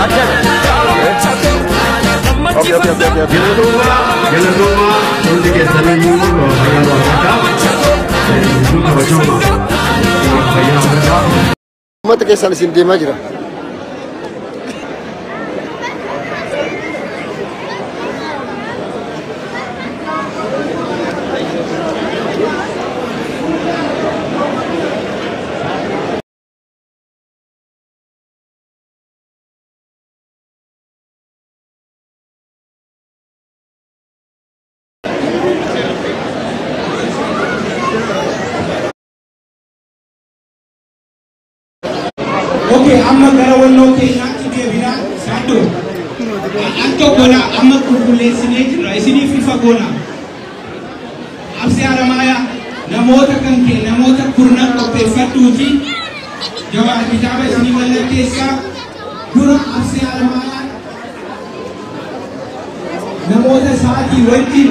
Okay. Galatoomaa hundi keessaniyyuu fayyaa argadhaa. Hedduu kabajamaa fayyaa argadhaa. Uummata keessaan isin deemaa jira. Okay, amma gara walloo keenyaatti deebinaa saandoo. Akka goona amma qulqulleessinee jirra. Isiniif ifa goona. Absee Haramaayaa namoota kan kee namoota kurnan qopheeffadhuuti. Jawaar kitaaba isinii mallatteessaa. Dura Absee Haramaayaa namoota isaatii wajjin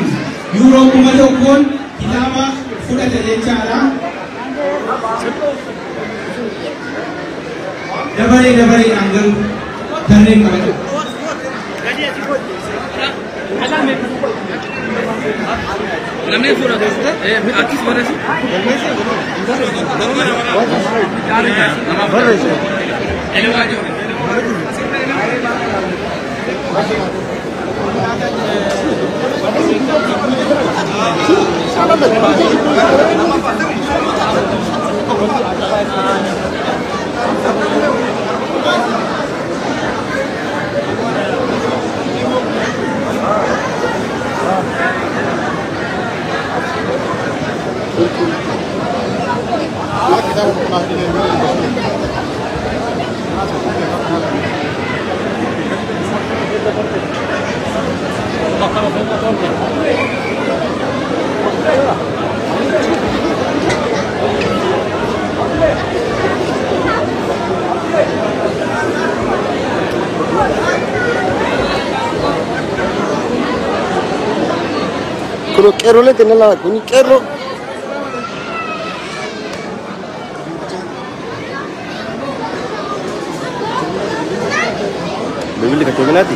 yuuroo 1000 kitaaba fudhata jechaadha. Dabaree dabareedhaan garuu tarreen qabata. Kun qeerrolee kennaa kun qeerroo. Bilbilli kan keeminaati?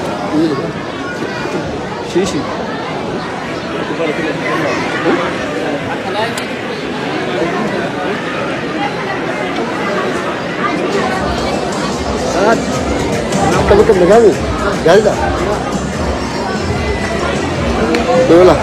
Shiishi. Akkam akkam nagaami? Gaariidha. Dola.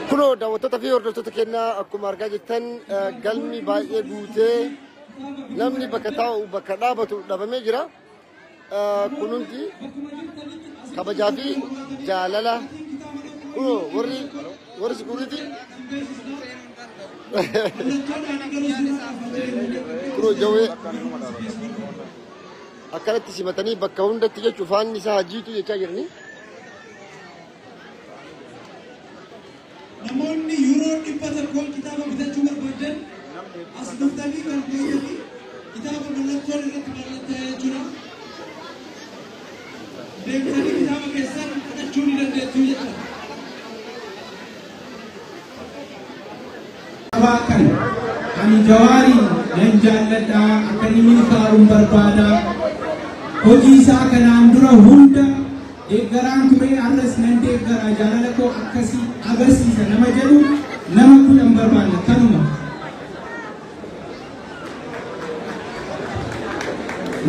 Kunoo daawwattoota fi hordoftoota keenyaa akkuma argaa jirtan galmi baay'ee guutee namni bakka taa'u bakka dhaabatu dhabamee jira. Kun hundi kabajaa fi jaalala kunoo warri warri sikuriitii kunoo jawwee akkanatti simatanii bakka hundatti jechuun faanni isaa hajiitu jechaa jiranii. Namoonni yuuroo 100 kitaaba bitachuu barbaadan as dhuftanii kan beekanii kitaaba mallattoon irratti mallattaa'ee jira. Deemtanii kitaaba keessan fudhachuu ni dandeessu jechuudha. Kan ani Jawaarii nan jaalladha akka inni milkaa'uun barbaada. Hojii isaa kanaan dura hunda deeggaraan ture arras nan deeggara jaalala koo akkasii agarsiisa nama jedhu nama 10 barbaada kanuma.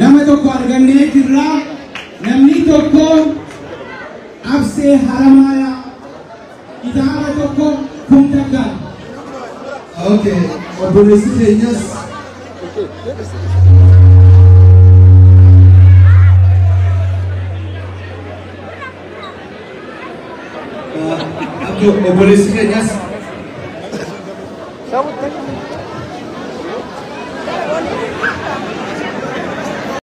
Nama tokko argannee jirra namni tokko Absee Haramaayaa kitaaba tokko 10,000. Okay, obboleessi keenyas obboleessi keenyas